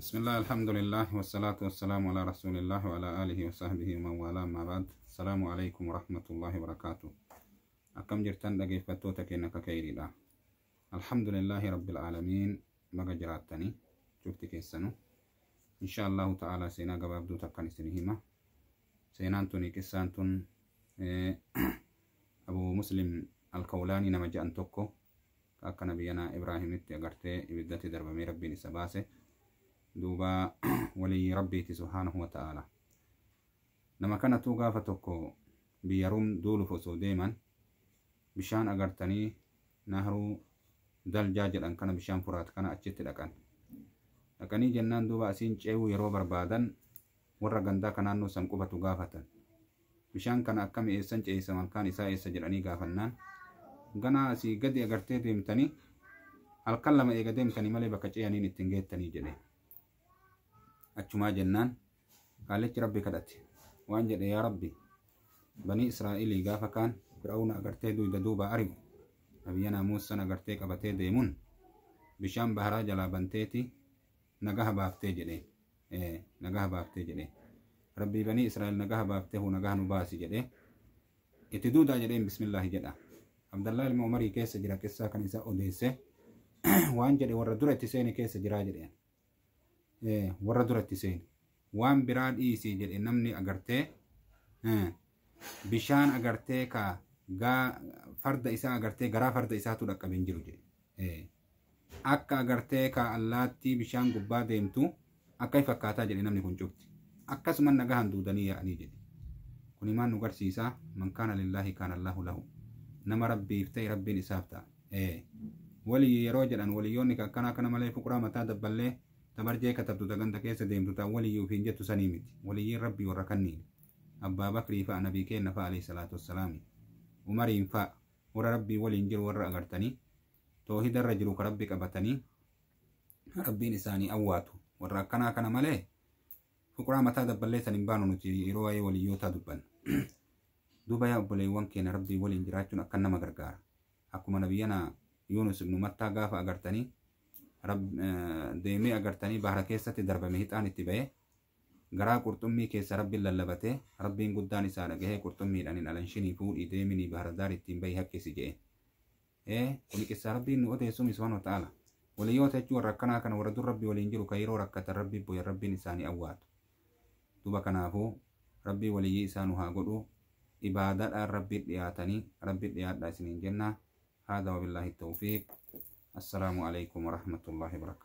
بسم الله، الحمد لله، والصلاة والسلام على رسول الله وعلى آله وصحبه ومن والاه، أما بعد، السلام عليكم ورحمة الله وبركاته. Akkam jirtan dhaggeeffattoota keenya kakayriidha? الحمد لله رب العالمين. Baga jiraattanii cufti keessanu. إن شاء الله تعالى seenaa gabaabduu takkan isin hima. Seenaan tuni, qissaan tun, Abu Muslim Alkawlaanii nama je'an tokko akka nabiyyanaa Ibraahimitti agartee ibiddatti darbamee Rabbiin isa baase. Duuba walii Rabbiiti سبحانه وتعالى. Nama kanatu gaafa tokko biyya Ruum duuluuf osoo deeman bishaan agartanii nahruu Daljaa jedhan kana, bishaan Furaat kana achitti dhaqan. Dhaqanii jennaan duuba asiin ce'uu yeroo barbaadan warra gandaa ka naannoo san qubatu gaafatan. Bishaan kana akkami, eessan ce'isa, malkaan isaa eessa jedhanii gaafannaan, ganaa asii gadi agartee deemtanii halkan 2 eega deemtanii malee bakka ce'aniin ittiin geettanii jedhe. Achumaa jennaan qaalichi Rabbi kadhate. Waan jedhe, "Yaa Rabbi, banii Israa'ilii gaafa kaan Fir'auna agartee duyda duuba ari'u, nabiyyanaa Muusan agartee qabatee deemuun bishaan baharaa jalaa banteeti nagaha baaftee," jedhe. Nagaha baaftee jedhe. "Rabbii banii Israa'el nagaha baaftee huu nagaha nu baasi," jedhe. "Itti duudaa," jedheen, "bismillaahi jedha." Abdallaa ilma Umarii keessa jira qissaa kan isa odeesse. Waan jedhe, "Warra dura itti seeni keessa jiraa," jedheen. "Warra dura itti seeni, waan biraa dhiisii," jedhe, "namni agartee bishaan agartee ka gaa farda isaa agartee garaa farda isaatu dhaqqabe hin jiru," jedhe. "Akka agartee ka allaattii bishaan gubbaa deemtu akka fakkaataa," jedhe, "namni kun cufti akkasuma nagahan duudanii yaa'anii," jedhe. Kuni maal nu garsiisaa? من كان لله كان الله له. Nama Rabbiif ta'e Rabbiin isaaf ta'a. Walii yeroo jedhan waliyyoonni akkanaa kana malee fuqraa mataa dabballee tabarjee katabtu ganda keessa deemtu ta'an waliyyii ofiin jettu sanii miti. Waliyyiin Rabbii warra kanniin Abbaa Bakrii fa'a, nabii keenna fa'a عليه الصلاة والسلام, Umariin fa'a, warra Rabbii waliin jiru, warra agartanii toohidarra jiru, ka Rabbi qabatanii Rabbiin isaanii awwaatu, warra akkanaa kana malee fuqraa mataa dabballee san hin baanu nuti yeroo waa'ee waliyyootaa dubbanna. Duuba yaa obboleewwan keenya, Rabbii waliin jiraachuun akkan nama gargaara. Akkuma nabiyyana Yuunus ibnu Mattaa gaafa agartanii deemee agartanii bahara keessatti darbame, hixaan itti ba'ee garaa qurxummii keessa Rabbiin lallabatee, Rabbiin guddaan isaa dhagahee, qurxummiidhaan hin alanshinii, fuudhii deeminii bahara daar ittiin bahi haqqisi jedhe. Kuni qissaa Rabbiin nu odeessuun سبحانه وتعالى. Waliyyoota jechuun warra akkanaa kana, warra dur Rabbii waliin jiru, kan yeroo rakkatan Rabbii boyan, Rabbiin isaanii awwaatu. Duuba kanaafuu Rabbii waliyyii isaa nu haa godhu. Ibaadaadhaan Rabbii dhiyaatanii Rabbii dhiyaadhaa isiniin jenna. هذا وبالله التوفيق. السلام عليكم ورحمة الله وبركاته.